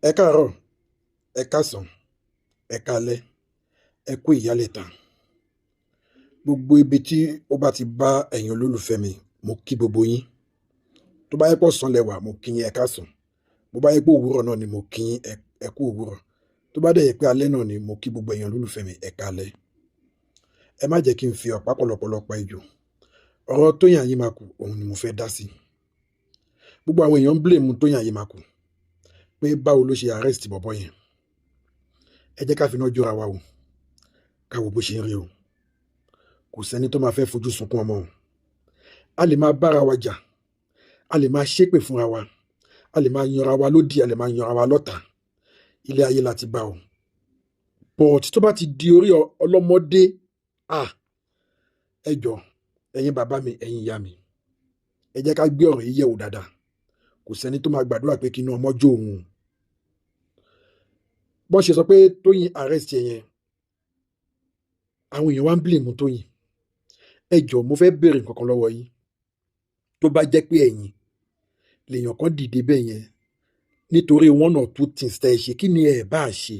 Ẹ káàárọ̀, ẹ káàsán, ẹ káalẹ́, ẹ kú ìyálẹ̀ta. Gbogbo ibi tí ó bá ti bá ẹ̀yin olólùfẹ́ mi, mo kí gbogbo yín. Tó bá jẹ́ pé ọ̀sán lẹ wà, mo kí yín ẹ káàsán. Bó bá jẹ́ pé òwúrọ̀ náà ni, mo kí yín ẹ kú òwúrọ̀. Tó bá dẹ̀ jẹ́ pé alẹ́ náà ni, mo kí gbogbo ẹ̀yin olólùfẹ́ mi, ẹ káalẹ́. Ẹ má jẹ́ kí n fi ọ̀pá pọ̀lọpọ̀lọ pa ejò. Ọ̀rọ̀ Tóyìn Aimakhu, òun ni mo fẹ́ dá sí. Gbogbo àwọn èèyàn ń blame Tóyìn Aimakhu pé báwo ló ṣe arrest bọ̀bọ́ yẹn. Ẹ jẹ́ ká finá jóra wa o, ká wo bó ṣe ń rí o. Kò sẹ́ni tó máa fẹ́ fojú sunkún ọmọ o. A lè máa bára wa jà, a lè máa ṣépè fúnra wa, a lè máa yanra wa lódì, a lè máa yanra wa lọ́tà. Ilé ayé la ti bá o. But tó bá ti di orí ọlọ́mọdé, ah, ẹ jọ̀ọ́, ẹ̀yin bàbá mi, ẹ̀yin ìyá mi, ẹ jẹ́ ká gbé ọ̀rọ̀ yìí yẹ̀wò dáadáa. Kò sẹ́ni tó máa gbàdúrà pé kí inú ọmọ jó òun. Bọ́n ṣe sọ pé Tóyìn arrest ẹ yẹn, àwọn èèyàn wá ń blame Tóyìn. Ẹ jọ̀ọ́, mo fẹ́ béèrè nǹkan kan lọ́wọ́ yín. Tó bá jẹ́ pé ẹ̀yin lèèyàn kan dìde bẹ́ẹ̀ yẹn nítorí one or two things tẹ́ ẹ ṣe, kí ni ẹ bá ṣe?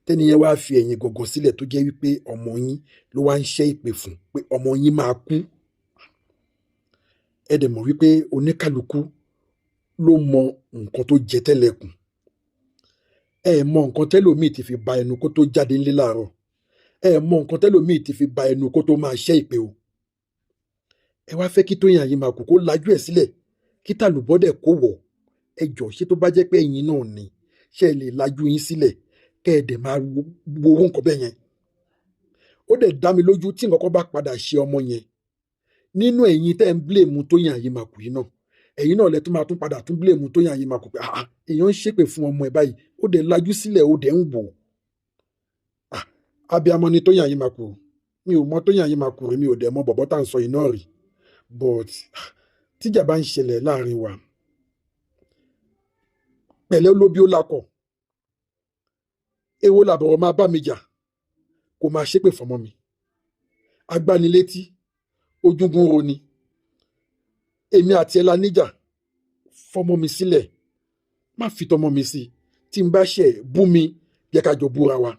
Tẹ́ni yẹn wá fi ẹ̀yin gangan sílẹ̀, tó jẹ́ wípé ọmọ yín ló wá ń ṣẹ́ ìpè fún pé ọmọ yín máa kú. Ẹ dẹ̀ mọ̀ wípé oníkálukú ló mọ nǹkan tó jẹ tẹ́lẹ̀kùn. Ẹ mọ nǹkan tẹ́lòmíì ti fi ba ẹnu kó tó jáde ńlé láàárọ̀. Ẹ mọ nǹkan tẹ́lòmíì ti fi ba ẹnu kó tó máa ṣẹ́ ìpè o. Ẹ wá fẹ́ kí Tóyìn Aimakhu kó lajú ẹ̀ sílẹ̀ kí tàlùbọ́dẹ̀ kó wọ̀. Ẹ jọ̀ọ́, ṣé tó bá jẹ́ pé ẹ̀yin náà ni, ṣé ẹ lè lajú yín sílẹ̀ kẹ́ ẹ dẹ̀ máa wo owó nǹkan bẹ́ẹ̀ yẹn? Ó dẹ̀ dá mi lójú, tí nǹkan kan bá padà ṣe ọmọ yẹn, nínú ẹ̀yin tẹ́ ń blame Tóyìn Aimakhu yìí náà, ẹ̀yin náà lẹ tún máa tún padà tún blame Tóyìn Aimakhu pé, ah, èèyàn ń ṣépè fún ọmọ ẹ̀ báyìí, ó dẹ̀ lajú sílẹ̀, ó dẹ̀ ń wò. Ah, abiyamọ ni Tóyìn Aimakhu. Mi ò mọ Tóyìn Aimakhu rí, mi ò dẹ̀ mọ bọ̀bọ́ tá à ń sọ yìí náà rí, but tíjà bá ń ṣẹlẹ̀ láàrin wa, pẹ̀lẹ́ olóbi ó lakọ̀, èwo làbọ̀rọ̀ máa bá mi jà kó máa ṣépè fọmọ mi? Agbánilétí ojúgun ro ni èmi àti ẹ̀ la níjà. Fọmọ mi sílẹ̀, má fi tọmọ mi sí. Tí n bá ṣẹ̀, bú mi, jẹ́ ká jọ búra wa.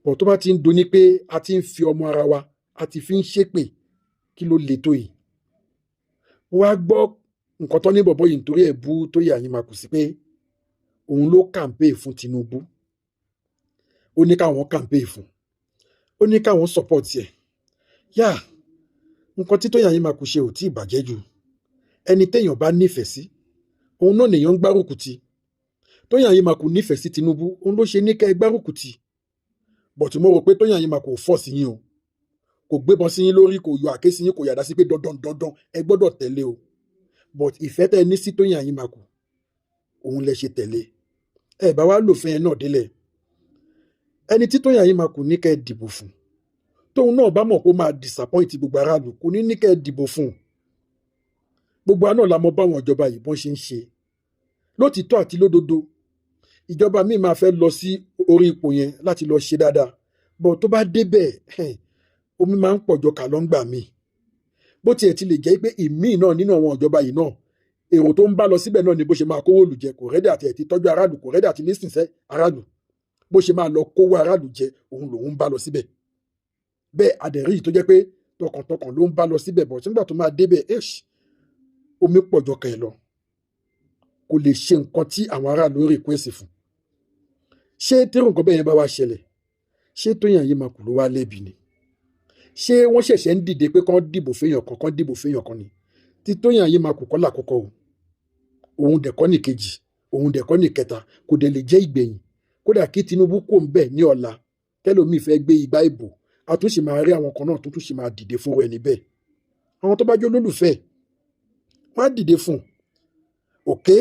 Bọ̀ tó bá ti ń doni pé a ti ń fi ọmọ ara wa, a ti fi ń ṣépè, kí ló le tó yìí? Wá gbọ́ nǹkan tó ní bọ̀bọ́ yìí nítorí ẹ̀ bú Tóyìn Aimakhu sí pé òun ló campaign fún Tinubu. Ó ní káwọn campaign fún, ó ní káwọn support ẹ̀. Yá, nǹkan tí Tóyìn Aimakhu ṣe ò tí ì bàjẹ́ jù. Ẹni téèyàn bá nífẹ̀ẹ́ sí, òun náà nìyẹn ń gbárùkù tì. Tóyìn Aimakhu nífẹ̀ẹ́ sí Tinubu, òun ló ṣe ní kẹ́ ẹ gbárùkù tì. But mo rò pé Tóyìn Aimakhu kò force yín o, kò gbébọn sí yín lórí, kò yọ àké sí yín, kò yàdá sí pé dandan dandan ẹ gbọ́dọ̀ tẹ̀lé o. But ìfẹ́ tẹ́ ẹ ní sí Tóyìn Aimakhu, òun lẹ ṣe tẹ̀lé. Ẹ bá wá lòfin ẹ náà délẹ̀. Ẹni tí Tóyìn Aimakhu ní kẹ́ ẹ dìbò fún, tóun náà bá mọ̀ kó máa disappoint gbogbo aráàlú, kò ní ní kẹ́ ẹ dìbò fún. Gbogbo àná la mọ̀ báwọn ìjọba yìí bọ́n ṣe ń ṣe. Lótìtọ́ àti lódodo, ìjọba míì máa fẹ́ lọ sí orí ipò yẹn láti lọ ṣe dáadáa, bọ̀ tó bá débẹ̀, omi máa ń pọ̀jọ kà lọ́ngbà míì. Bó tiẹ̀ ti lè jẹ́ pé ìmíì náà nínú àwọn ìjọba yìí náà, èrò tó ń bá lọ síbẹ̀ náà ni bó ṣe máa kówó lù jẹ. Kò ready àti ẹ̀ ti tọ́jú aráàlú, kò ready àti listen sẹ́ aráàlú. Bó ṣe máa lọ kówó aráàlú jẹ, òun lòun ń bá lọ síbẹ̀. Bẹ́ẹ̀ adẹ̀rí yìí tó jẹ́ pé tọkàntọkàn ló ń bá lọ síbẹ̀, bọ̀ sígbà tó máa débẹ̀, omi pọ̀jọ kẹ̀ lọ, kò lè ṣe nǹkan tí àwọn aráàlú request fún. Ṣé tírù nǹkan bẹ́ẹ̀ yẹn bá wá ṣẹlẹ̀, ṣé Tóyìn Aimakhu ló wá lẹ́bi ni? Ṣé wọ́n ṣẹ̀ṣẹ̀ ń dìde pé kán dìbò fẹ́yàn kan, kán dìbò fẹ́yàn kan ni? Tí Tóyìn Aimakhu kọ́ lákọ́kọ́ o, òun dẹ̀kọ́ ní kejì, òun dẹ̀kọ́ ní kẹta, kò dẹ̀ lè jẹ́ ìgbẹ̀yìn. Kódà kí Tinubu kò ń bẹ̀ ní ọ̀la, kẹlòmíì fẹ́ gbé igbá ìbò, a tún sì máa rí àwọn kan náà tó tún sì máa dìde fún ẹni bẹ́ẹ̀. Àwọn tó bá jẹ́ olólùfẹ́, wọ́n á dìde fún un. Òkè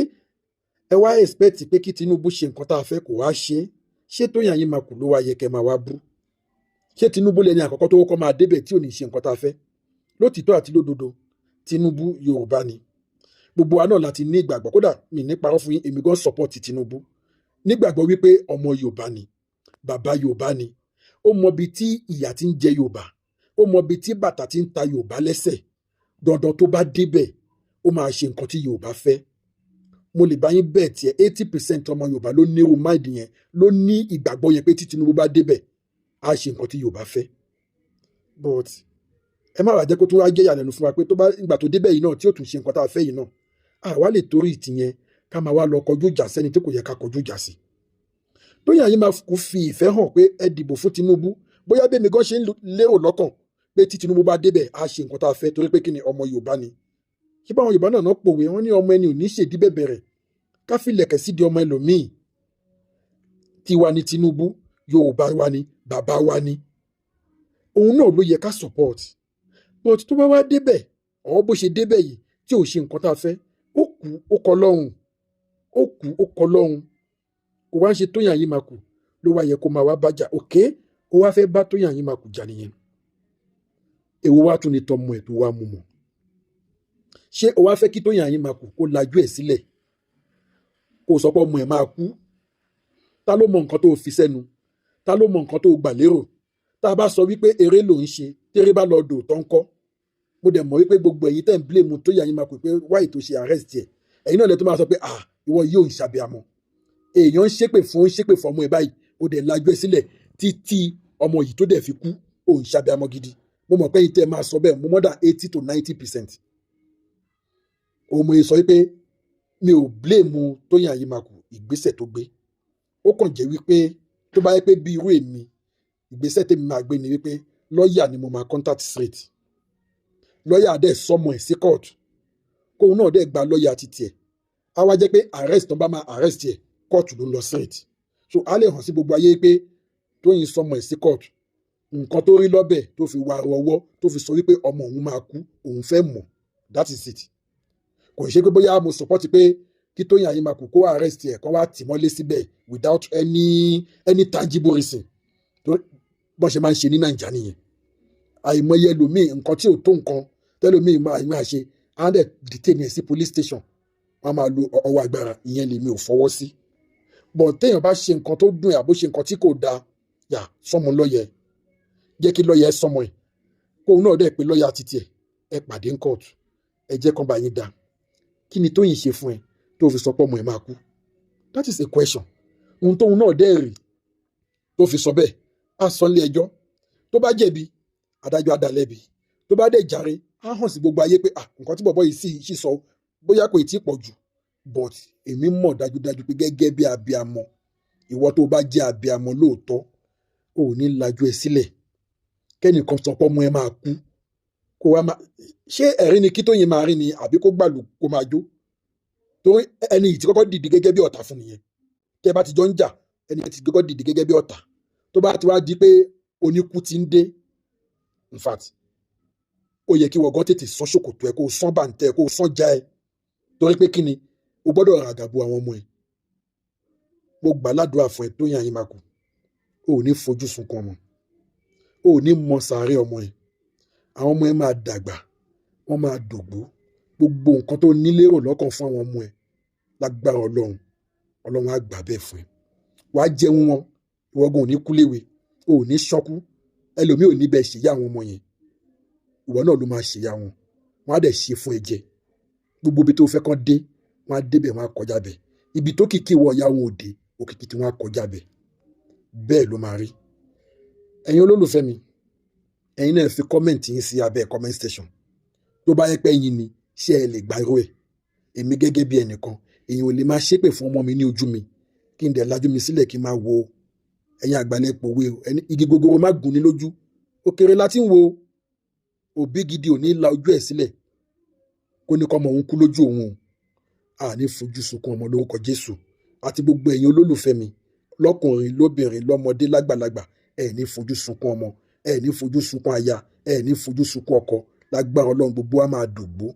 ẹ wá expect pé kí Tinubu ṣe nǹkan tá a fẹ́, kò wá ṣe é. Ṣé Tóyìn Aimakhu ló wá yẹ kẹ́ máa wá bú? Ṣé Tinubu lẹni àkọ́kọ́ tó kọ́kọ́ máa débẹ̀ tí ò ní ṣe nǹkan tá a fẹ́? Lótìtọ́ àti lódodo, Tinubu, Yorùbá ni. Gbogbo wa náà láti ní ìgbàgbọ́. Kódà mi ní parọ́ fún yín, èmi gan support Tinubu nígbàgbọ́ wípé ọmọ Yorùbá ni, bàbá Yorùbá ni. Ó mọ ibi tí ìyà ti ń jẹ Yorùbá, ó mọ ibi tí bàtà ti ń ta Yorùbá lẹ́sẹ̀. Dandan, tó bá débẹ̀, ó máa ṣe nǹkan tí Yorùbá fẹ́. Mo lè bá yín bẹ́ẹ̀ tiẹ̀, 80% ọmọ Yorùbá ló ní irú mind yẹn, ló ní ìgbàgbọ́ yẹn pé tí Tinubu bá débẹ̀, á ṣe nǹkan tí Yorùbá fẹ́. But ẹ má wàá jẹ́ kó tún wá jẹ́ ìyàlẹ́nu fún wa pé tó bá ìgbà tó débẹ̀ yìí náà, tí ó tún ṣe nǹkan tá a fẹ́ yìí náà, àwa lè torí ìtìyẹn ká máa wá lọ kọjú ìjà sẹ́ni tí kò yẹ ká kọjú ìjà sí. Tóyìn Aimakhu fi ìfẹ́ hàn pé ẹ dìbò fún Tinubu, bóyá bẹ́ẹ̀ mi gan ṣe ń lérò lọ́kàn pé tí Tinubu bá débẹ̀, á ṣe nǹkan tá a fẹ́, torí pé kí ni, ọmọ Yorùbá ni. Ṣé báwọn Yorùbá náà náà pòwe, wọ́n ní ọmọ ẹni ò ní ṣèdí bẹ̀bẹ̀rẹ̀ ká fi lẹ̀kẹ̀ sídìí ọmọ ẹlòmíì. Tiwa ni Tinubu, Yorùbá wa ni, bàbá wa ni, òun náà ló yẹ ká support. But tó bá wá débẹ̀ ọ̀, bó ṣe débẹ̀ yìí tí ò ṣe nǹkan tá a fẹ́, ó kú, ó kọ lọ́hùn, ó kú, ó kọ lọ́hùn. Kò wá ń ṣe Tóyìn Aimakhu ló wá yẹ kó máa wá bájà. Òkè ó wá fẹ́ bá Tóyìn Aimakhu jà nìyẹn. Èwo wá tún ni tọmọ ẹ̀ tó wá mú mọ́? Ṣé o wá fẹ́ kí Tóyìn Aimakhu kó lajú ẹ̀ sílẹ̀ kó sọ pé ọmọ ẹ̀ máa kú? Ta ló mọ nǹkan tó fi sẹ́nu? Ta ló mọ nǹkan tó gbà lérò? Tá a bá sọ wípé eré ló ń ṣe, téré bá lọ dò tó ń kọ́. Mo dẹ̀ mọ̀ wípé gbogbo ẹ̀yin tẹ́ ń blame Tóyìn Aimakhu pé wáyé tó ṣe arrest ẹ̀, ẹ̀yin náà lè tó máa sọ pé, "Ah, ìwọ yóò ń ṣàbíamọ." Èèyàn ń ṣépè fún, ń ṣépè fún ọmọ ẹ̀ báyìí, ó dẹ̀ lajú ẹ̀ sílẹ̀ títí ọmọ yìí tó dẹ̀ fi kú. Ó ń ṣàbíamọ gidi. Mo mọ̀ pé ẹ̀yin tẹ́ máa sọ bẹ́ẹ̀, mo more than 80 to 90%. Òun mo sọ wípé mi ò blame Tóyìn Aimakhu ìgbésẹ̀ tó gbé. Ó kàn jẹ́ wípé tó bá yẹ pé bí irú èmi, ìgbésẹ̀ tèmi máa gbé ni wípé lọ́ọ̀yà ni mo máa contact straight. Lọ́ọ̀yà dẹ̀ summon ẹ̀ sí court, kóun náà dẹ̀ gba lọ́ọ̀yà títí ẹ̀. Á wá jẹ́ pé arrest tó bá máa arrest ẹ̀, court ló ń lọ straight. So á lè hàn sí gbogbo ayé pé Tóyìn summon ẹ̀ sí court, nǹkan tó rí lọ́bẹ̀ tó fi wá ọwọ́ tó fi sọ wípé ọmọ òun máa kú, òun fẹ́ mọ̀. That is it. Kò ṣe pé bóyá mo support pé kí Tóyìn Aimakhu kó arrest ẹ̀, kó wá tì mọ́lé síbẹ̀ without any tangible reason. Tó bọ́n ṣe máa ń ṣe ní Nàìjíríà nìyẹn. Àìmọye ẹlòmíì, nǹkan tí ò tó nǹkan tẹlòmíì máa ṣe, á dẹ̀ detain ẹ̀ sí police station, wọ́n á máa lo ọwọ́ agbára. Ìyẹn lèmi ò fọwọ́ sí. But téèyàn bá ṣe nǹkan tó dùn ẹ̀, àbó ṣe nǹkan tí kò dáa, yà summon lọ́yẹ̀, jẹ́ kí lọ́yẹ̀ summon ẹ̀, kóun náà dẹ̀ pé lọ́yà títí ẹ̀, ẹ pàdé ní court, ẹ jẹ́ kán bá yín dá. Kí ni Tóyìn ṣe fún ẹ tó fi sọ pé ọmọ ẹ máa kú? That is a question. Ohun tóun náà dẹ́ rí tó fi sọ bẹ́ẹ̀, á sọ nílé ẹjọ́. Tó bá jẹ̀bi, adájọ́ á dá lẹ́bi. Tó bá dẹ̀ jàre, á hàn sí gbogbo ayé pé, ah, nǹkan tí bọ̀bọ́ yìí sì sọ, bóyá kò tí ì pọ̀ jù. But èmi mọ̀ dájúdájú pé gẹ́gẹ́ bí abiamọ, ìwọ tó bá jẹ́ abiamọ lóòótọ́, ò ní lajú ẹ sílẹ̀ kẹ́nìkan sọ pé ọmọ ẹ máa kú, kó wá máa ṣé ẹ̀rín ni kí Tóyìn máa rí ni, àbí kó gbàlù kó máa jó? Torí ẹni yìí ti kọ́kọ́ dìde gẹ́gẹ́ bí ọ̀tá fún nìyẹn. Tẹ́ bá ti jọ ń jà, ẹni yẹn ti kọ́kọ́ dìde gẹ́gẹ́ bí ọ̀tá. Tó bá ti wá di pé oníkú ti ń dé, in fact, ó yẹ kí wọ́n gan tètè sán ṣòkòtò ẹ, kó o sán bàǹtẹ́ ẹ, kó o sán já ẹ, torí pé kí ni, o gbọ́dọ̀ ràgàbo àwọn ọmọ ẹ. Mo gbà ládùúrà fún ẹ, Tóyìn Aimakhu, o ò ní fojú sunkún ọmọ, o ò ní mọ sàárè ọmọ ẹ. Àwọn ọmọ ẹ máa dàgbà, wọ́n máa dògbó. Gbogbo nǹkan tó nílérò lọ́kàn fún àwọn ọmọ ẹ, lágbára Ọlọ́run, Ọlọ́run á gbà bẹ́ẹ̀ fún ẹ. Wàá jẹun wọn, ìwọ gan ò ní kú léwe, o ò ní ṣánkú. Ẹlòmíì ò ní bẹ́ẹ̀ ṣèyá àwọn ọmọ yẹn, ìwọ náà ló máa ṣèyá wọn. Wọn á dẹ̀ ṣe fún ẹ jẹ. Gbogbo ibi tó fẹ́ kán dé, wọn á débẹ̀, wọn á kọjá bẹ̀. Ibi tó kìkì wọ ìyá wọn ò dé, òkìkí tí wọn á kọjá bẹ̀. Bẹ́ẹ̀ ló máa rí. Ẹ̀yin olólùfẹ́ mi, ẹ̀yin náà fi comment yín sí abẹ́ comment station. Tó bá yẹ pé ẹ̀yin ni, ṣé ẹ lè gba irú ẹ̀? Èmi gẹ́gẹ́ bí ẹnìkan, èèyàn ò lè máa ṣépè fún ọmọ mi ní ojú mi, kí n dẹ̀ lajú mi sílẹ̀ kí n máa wo. Ẹ̀yin àgbàlẹ̀ pòwe o, ẹni igi gogoro má gùn ní lójú, òkèrè la ti ń wo. Òbí gidi ò ní la ojú ẹ̀ sílẹ̀ kó ní kọ́mọ òun kú lójú òun o. A ní fojú sunkún ọmọ lórúkọ Jésù. Àti gbogbo ẹ̀yin olólùfẹ́ mi, lọ́kùnrin, lóbìnrin, lọ́mọdé, lágbàlagbà, ẹ̀ ní fojú sunkún ọmọ, ẹ̀ ní fojú sunkún aya, ẹ̀ ní fojú sunkún ọkọ. Lágbára Ọlọ́run, gbogbo wa máa dògbó.